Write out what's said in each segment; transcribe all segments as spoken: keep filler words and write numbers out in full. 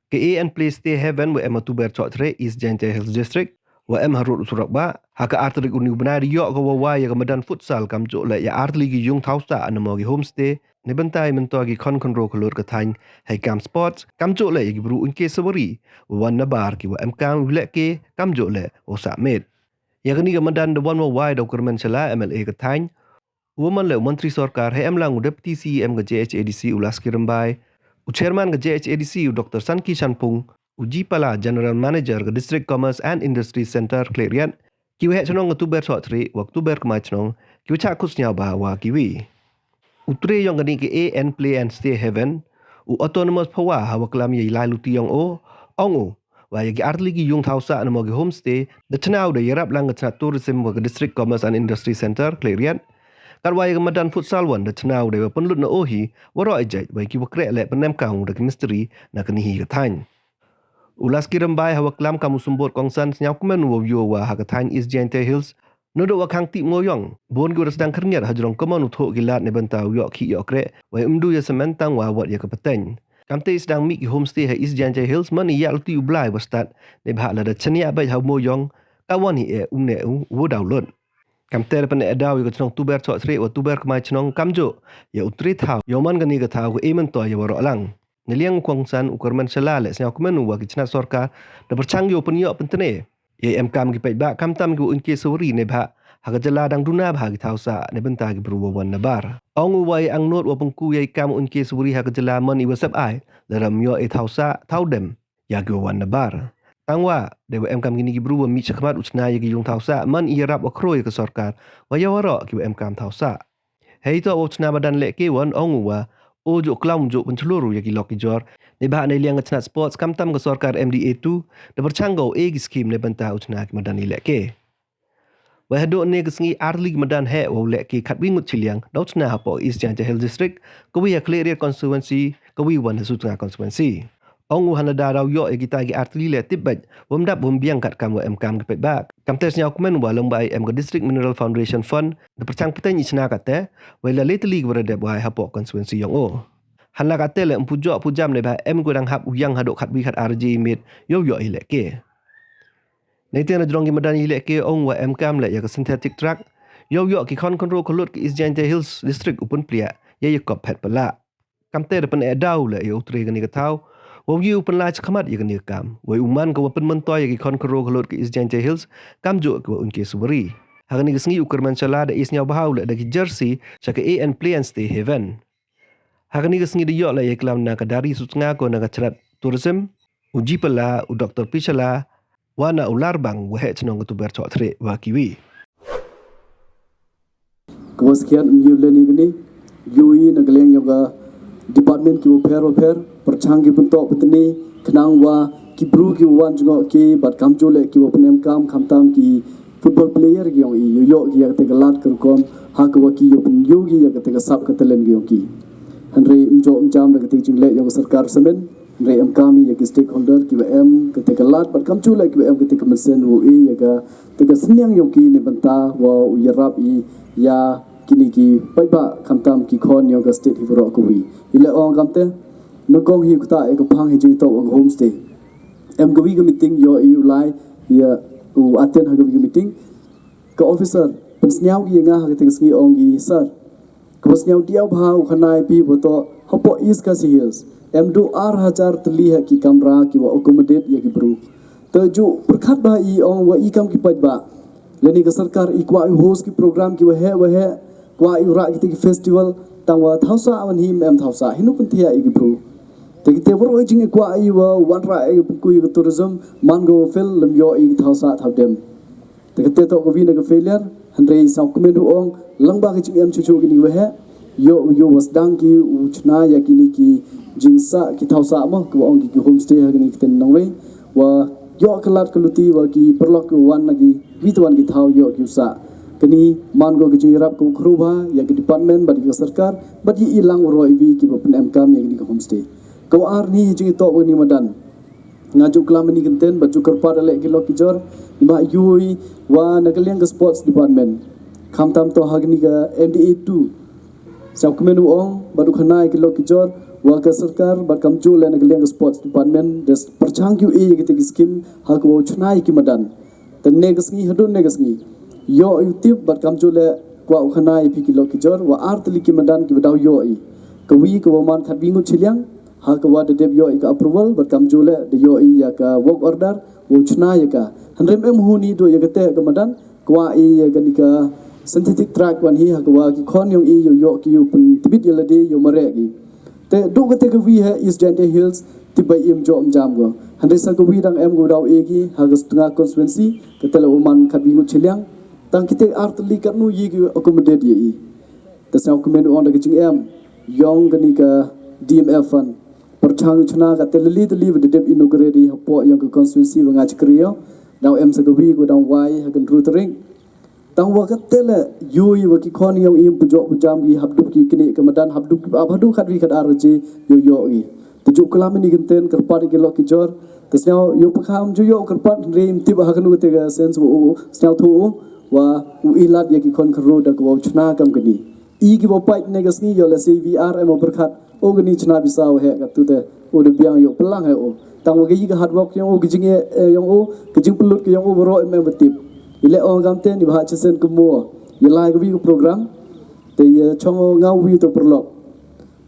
Ka Eat and Play Stay Haven wa em ha Tuber Chohtre, East Jaintia Hills District, wa em ha rud u surok ba, ha ka ar tarik u ni u bnai da yoh ka wa wai ya ka madan futsal kamjooh le ya ar tylli ki yung thaw sah namo ki homestay, neibynta i myntoi ki khon khynroo khyllood ka thaiñ, hei kam sports, kamjooh le ya ki bru uiñke suwari, wa wan nabar ki wa em kam u lehke, kamjooh le wow sah miet. Ya kani ka madan da wan wa wai da u Kyrmen Shylla, M L A ka thaiñ, u wa man le u montri sorkar, hei emlang u Deputy C E M ka J H A D C u Laski Rymbai, u Chairman ka J H A D C u Doctor Sanki Shanpung, u G Pala, General Manager ka District Commerce and Industry Centre Khliehriat, ki waheh chnong ka Tuber Chohtre wa ka Tuber Kmai Chnong, ki wa chah khut sniawbha wa kiwi. U tre yong kani ka Eat and Play and Stay Haven, u Autonomous Phawa, ha wa klam ya i lai luti yong o, ong u, wa ya ki ar tylli ki yung thaw sah namo ki homestay, da chna u da yarap lang ka chnat tourism wa ka District Commerce and Industry Centre Khliehriat. Katwa ya ka madan futsal wan da chna u da wa pynlut na o hi, waroh i jait, wa ya ki wa kreh le pynemkaam u da ki mistri na kani hi ka thaiñ. U Laski Rymbai, ha wa klam kam u symbood kongsan, sniawkmen u wow yoh wa ha ka thaiñ East Jaintia Hills, nadooh wa khang tih mooyong, boon ki wa da sdang khyrngiat hajrong kammon u thoh ki laad neibynta u yoh khih yoh kreh, wa ym du ya samen tang wa wat ya ka pateng. Kamte i sdang mih ki homestay ha East Jaintia Hills man i yah luti u Blai wa stad, neibhah lada chaniah bait ha u mooyong, ka wan hi e um ne u, u daw lut. Kamte da pyneh daw ya ka chnong Tuber Chohtre wa Tuber Kmai Chnong kamjooh ya u tre thaw, yow man kani ka thaw ka e myntoi ya waroh lang. Neiliang u kongsan u Kyrmen Shylla le sniawkmen u wa ki chnat sorkar da pyrchang yow pynyoh pyntne ya i emkaam ki paidbah, khamtam ki wa uiñke suwari, neibhah ha ka jylla dang duna bha ki thaw sah neibynta ki bru wa wan nabar. Ong u wa i angnood wa pynku ya i kam uiñke suwari ha ka jylla man i wa sep ai, lada ym yoh i thaw sah, thaw dem ya ki wa wan nabar. Tangwa da wa emkaam kini ki bru wa mih chakhmat u chna ya ki yung thaw sah, man i yarap wa khroo ya ka sorkar wa ya waroh ki wa emkaam thaw sah. Hei toh wow chna madan lehke wan, ong u wa o jooh klam jooh pynchlur u ya ki lok ki jor, neibhah neiliang ka chnat sports, khamtam ka sorkar M D A two da pyrchang ko e ki scheme neibynta u chna ki madan i lehke. Wa hadooh ne ka sngi ar tylli ki madan heh wow lehke khatwi ngut chiliang daw chna hapoh East Jaintia Hills District, kawi ha Khliehriat constituency, kawi wan ha Sutnga constituency. Ong u hanlada daw yoh ya kita ki ar tylli le tip bait wym dap wym biang katkam wa emkaam ki paidbah. Kamte sniawkmen wa lyngba i em ka District Mineral Foundation Fund da pyrchang pateng i chna katte, wei la le tylli ki wa da dep wai hapoh constituency yong o. Hanla katte le ym pu jooh pu jam neibhah em ki wa dang hap u yang hadooh khatwi khatar baje i miet yow yoh i lehke. Neite na jrong ki madan i lehke, ong wa emkaam le ya ka synthetic track yow yoh ki khon khynroo khyllood ka East Jaintia Hills District u pynpliah ya i yakop phet pala. Kamte da pyneh daw le ya u tre kani ka thaw wow yoh u pynlai chakhmat ya kani ka kam, wei u man ka wa pynmyntoi ya ki khon khynroo khyllood ka East Jaintia Hills kamjooh ki wa uiñke suwari. Ha kani ka sngi u Kyrmen Shylla da i sniawbha u le da ki jersey cha ka Eat and Play and Stay Haven. Ha kani ka sngi da yoh le ya i klam na ka Dari Sutnga ko na ka chnat tourism, u G Pala, u Doctor P Shylla, wa na u Larbang, waheh chnong ka Tuber Chohtre wa kiwi. Ka wa skhiat ym yoh le ni kani, yoh i na ka liang yong ka department ki wa pher wa pher, pyrchang ki pyntoh pyntne, khnang wa ki bru ki wa wan jngoh ki, bad kamjooh le ki wa pynemkaam, khamtam ki football player ki yong i, yow yoh ki ya kate ka laad ka rukom, ha ka wa ki yow pynyoh ki ya kate ka sap ka talent ki yong ki. Hynrei ym jooh ym jam da kate ka jingleh yong ka sorkar samen, hynrei emkaam i ya ki stakeholder ki wa em kate ka laad, bad kamjooh le ki wa em kate ka mynsiem wow e ya kate ka synniang yong ki neibynta wow yarap i ya kini ki paidbah, khamtam ki khon yong ka state hi waroh kawi. I le ong kamte, nyngkong hi u ktah ya ka phang hi jingthoh wa ka homestay. Em kawi ka meeting yow i u lai ya u attend ha kawi ka meeting. Ka officer pynsniaw ki ya nga ha kate ka sngi, ong ki, sir, ka wa sniaw diaw bha u khana i phi wa toh hapoh East Khasi Hills em du ar hajar tylli ha ki kamra ki wa accommodate ya ki bru. Te jooh pyrkhat bha i, ong, wa i kam ki paidbah, lane ka sorkar i kwah i host ki program ki waheh waheh, kwah i u rah kite ki festival, tangwa thaw sah wan hi ym em thaw sah, hino pynthiah ya ki bru. Te kite waroh i jing i kwah i wa wanrah ya ki pynku ya ka tourism, man ko wa feel lym yoh i ki thaw sah thaw dem. Te kate toh kawi na ka failure, hynrei sniawkmen u ong, lyngba ka jingem chuchu kini ki waheh, yow, yow wa sdang ki u chna ya kini ki jingsah ki thaw sah mo, ka wa ong ki ki homestay ha kini ki ktien nongwei, wa yoh ka laad ka luti wa ki paralok ki wa wan na kiwi te wan ki thaw yoh ki u sah. Kani man ko ka jingyarap ka wa khroo bha ya ka department bad ya ka sorkar, bad ya i lang waroh iwi ki wa pynemkaam ya kini ki homestay. Ka wa ar ni hi jingthoh wa kani madan. Nga jooh klam ini kyntien, bad jooh kyrpad le ki lok ki jor, ba yow i wa na ka liang ka sports department, khamtam toh ha kani ka M D A two. Sniawkmen u ong, bad u khana ya ki lok ki jor, Wa ka sorkar bad kamjooh le na ka liang ka sports department da pyrchang ki u e ya kite ki skim ha ka wow chna ya ki madan. Te ne ka sngi hadooh ne ka sngi yoh u tip bad kamjooh le kwah u khana ya phi ki lok ki jor wa ar tylli ki madan ki wa daw yoh i. Ka wi ka wa man khatwi ngut chiliang, ha ka wa da dep yoh i ka approval bad kamjooh le da yoh i ya ka work order wow chna ya ka. Hynrei em hun i dooh ya kate ka madan, kwah i ya kani ka synthetic track wan hi ha ka wa ki khon yong i yow yoh ki yow pyntbit ya lade yow mareh ki. Te dooh kate ka wi ha East Jaintia Hills tip ba im jooh em jam ko. Hynrei sa ka wi dang em ko daw e ki ha ka Sutnga constituency, kate le u man khatwi ngut chiliang. Tang kite ar tylli katnu ye ki accommodate ya i. Te sñiaw kmen u ong da ka jingem yong kani ka D M F fund. Pyrchang u chna kate lili tylli wa da dep inaugurate i hapoh yong ka constituency wa nga chakri yoh. Daw em sa ka wi ko dang wai ha ka ynru tarik. Tang wa kate le yoh i wa ki khon yong i ym pu jooh pu jam ki hapdup ki kini ka madan hapdup ki ap hadooh khatwi khatar waje yow yoh i. Te jooh klam ini kynten kyrpad i ki lok ki jor. Te sñiaw yow pyrkhat ym jooh yoh kyrpad hynrei ym tip ha kanu kate ka sense wa u sñiawthooh u wa u ilat ya ki khon khynroo da ka wow chna kam kani. I ki wow pait ne ka sngi yow le C V R em wow pyrkhat o kani chna pisa u he katu te u da biang yow pynlang he o. Tang wa ka i ka hard work yong u, ka jing e yong u, ka jingpynlut ka yong u waroh em em wa tip. I le ong kam te ni bha chesen ka mo ya lai ka wi ka program. Te ya chong o nga wi to pyrlok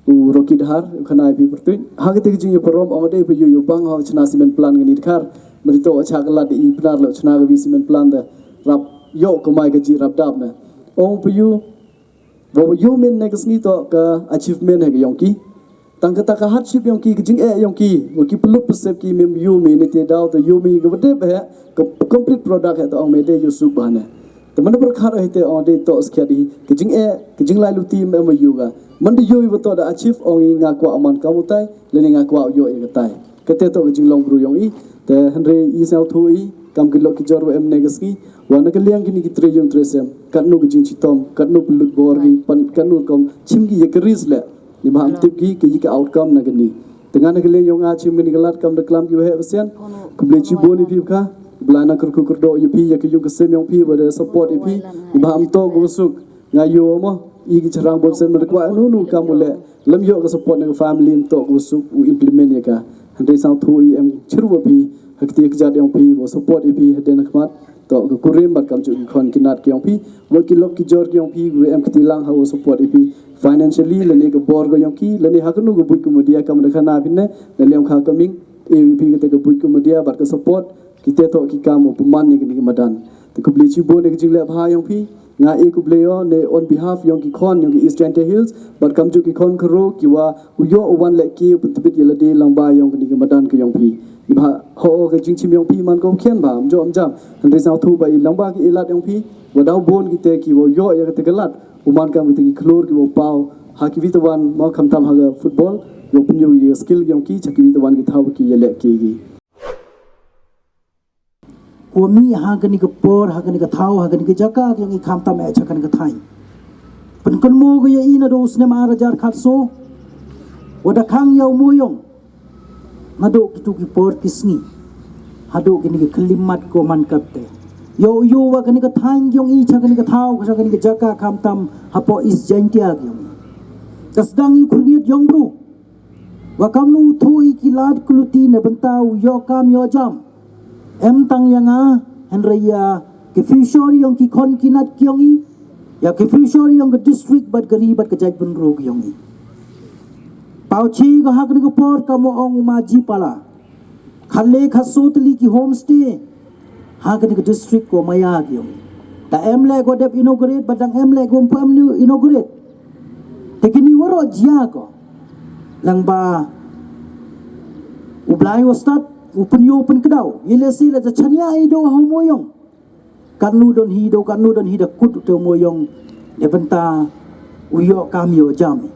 u Rocky Dhar u khana i phi pyrtuit ha kate ka jing ya parom ong de phi yow yow bang ha chna cement plant kani Dhar. Mari to cha ka lad i pnar le chna ka wi cement plant da rap yoh ka mai ka ji rap dap ne. Ong phi yow Wa yow min ne ka sngi to ka achievement he ka yong ki. Tang kata ka hardship yong ki, ka jing e yong ki, wa ki pynlut pynsep ki mem yow mi ne te daw to yow mi ka wa dep he ka complete product he to ong me de yow suk ba ne. Te man da pyrkhat he te ong de to skhiat i ka jing e, ka jing lai luti mem wa yow ka. Man da yow i wa to da achieve ong i nga kwah man ka mutai, le ni nga kwah yoh i ka tai. Kate to ka jinglong bru yong i, te hynrei i sñiawthooh i kam ki lok ki jor wa em ne ka sngi, wa na ka liang kini ki tre yung tre sem, katnu ka jingchitom, katnu pynlut bor ki, pan katnu kam chim ki ya ka risk le, ni bha ym tip ki ka ya ka outcome na kani. Te nga na ka liang yong nga chim kani ka lad kam da klam ki wa he wa sian, khublei chibun i phi ka, bla na kyrkhu kyrdoh i phi ya ka yung ka sem yong phi wa da support i phi, ni bha ym to ka wa suk, nga yoh mo, i ki charang bon sen ma da kwah nu nu kam u le, lem yoh ka support na ka family ym to ka wa suk u implement ya ka. Hynrei sñiawthooh i em chirwa phi, ha kti ka jat yong phi, wa support i phi, hadien khmat, to ka kurim bad kamjooh ki khon ki nat ki yong phi, wa ki lok ki jor ki yong phi, wa em kti lang ha wa support i phi, financially, lane ka bor ka yong ki, lane ha kanu ka buit ka media kam da khana phi ne, na liang kha ka ming, e i phi kate ka buit ka media, bad ka support, kite to ki kam wa pynman ya kini ki madan. Te khublei chibun ya ka jingleh bha yong phi, nga e khublei yow ne on behalf yong ki khon yong ki East Jaintia Hills, bad kamjooh ki khon khynroo ki wa u yoh u wan le ki u pyntbit ya lade lang ba yong kini ki madan ka yong phi. I bha ho ka jingchim yong phi man ko khian ba, ym jooh ym jam. Hynrei sñiawthooh ba i lang ba ki ilat yong phi, wa daw bun kite ki wa u yoh ya kate ka lad, u man kam kite ki khlur ki wa u paw, ha ki wi te wan mo khamtam ha ka football, yow pynyoh ya skill yong ki, cha ki wi te wan ki thaw ki ya le ki ki. Ko mi ha kani ka por, ha kani ka thaw, ha kani ka jaka, ka yong i khamtam e cha kani ka thaiñ. Pynkynmaw ko ya i na dooh u snem ar hajar khatsaw, wa da khang ya u mooyong. Na dooh kitu ki por ki sngi, hadooh kini ki khyllipmat ko man kate. Yow yoh wa kani ka thaiñ ka yong i cha kani ka thaw, cha kani ka jaka khamtam hapoh East Jaintia ka yong i. Ka sdang i khyrngiat yong bru. Wa kamnu thooh i ki lad ki luti ne bynta u yoh kam yoh jam. Em tang ya nga, hynrei ya ki future yong ki khon ki nat ki yong i, ya ki future yong ka district bad ka ri bad ka jaitbynru ki yong i. Paw chi ko ha kani ka por kam wa ong u ma ji pala. Khatle khatsaw tylli ki homestay ha kani ka district ko maya ki yong i. Da em le ko dep inaugurate, bad dang em le ko ym pu em inaugurate. Te kini waroh jia ko. Lang ba u Blai wa stad, u pynyoh pynkdaw. I le si la da chania i dooh ha u mooyong. Katnu don hi dooh, katnu don hi da kut u te u mooyong. Ne bynta u yoh kam yoh jam.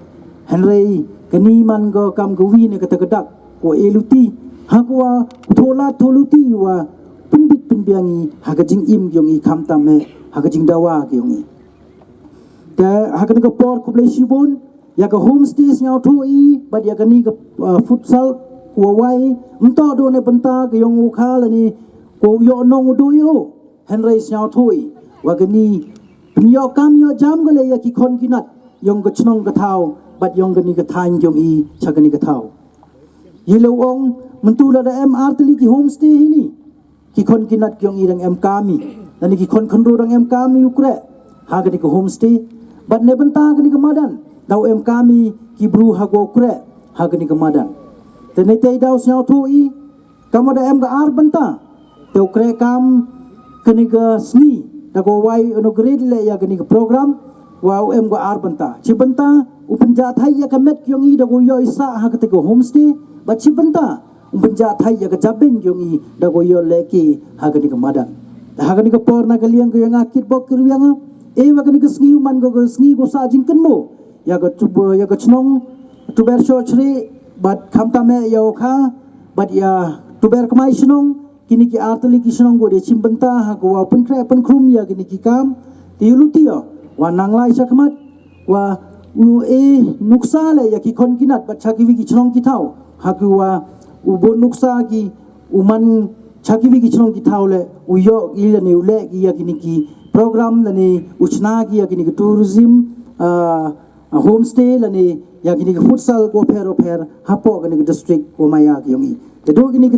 Hynrei kani man ko kam ka wi ne kata ka dak ko e luti. Ha ko wa u thoh lad thoh luti wa pynbit pynbiang i ha ka jingim yong i khamtam he ha ka jingdawa ka yong i. Te ha kani ka por khublei chibun, ya ka homestay sñiawthooh i, bad ya kani ka, uh, futsal, wa wai, ym toh dooh ne bynta ka yong u kha lane, ko yoh nong u dooh yoh, hynrei sñiawthooh i, wa kani, pynyoh kam yoh jam ka le ya ki khon ki nat, yong ka chnong ka thaw, pat yong kani ka thaiñ yong i cha kani ka thaw. Ye le ong, mynta lada em artylli ki homestay hini, ki khon ki nat yong i dang em kam i, lane ki khon khynroo dang em kam i u kreh ha kani ka homestay. Bad ne bynta kani ka madan, daw em kam i ki bru ha ko kreh ha kani ka madan. Te ne te daw sñiawthooh i, kam wa da em ka ar bynta, te u kreh kam kani ka sngi, da ko wai inaugurate le ya kani ka program, wa u em ka ar bynta. Chi bynta, u pynjah thai ya ka met yong i da ko yoh i sah ha kate ka homestay, bad chi bynta, u pynjah thai ya ka jabiñ yong i da ko yoh le ki ha kani ka madan. Ha kani ka por na ka liang ka yong a Kitbok Kyrwiang, e wa kani ka sngi u man ka ka sngi ko sah jingkynmaw ya ka tuber, ya ka chnong Tuber Shohchri, bad khamtam e ya u kha, bad ya Tuber Kmai Chnong, kini ki artylli ki chnong ko de chim bynta ha ko wa pynkreh pynkhrum ya kini ki kam. Te yooluti ya wa nang lai cha khmat, wa u e nuksa le ya ki khon ki nat bad cha ki wi ki chnong ki thaw, ha ko wa u bun nuksa ki u man cha ki wi ki chnong ki thaw le u yoh ki lane u le ki ya kini ki program lane u chna ki ya kini ki tourism, ah, homestay lane ya kini ki futsal ko pher o pher hapoh kani ki district ko maya ki yong i. Te do kini ki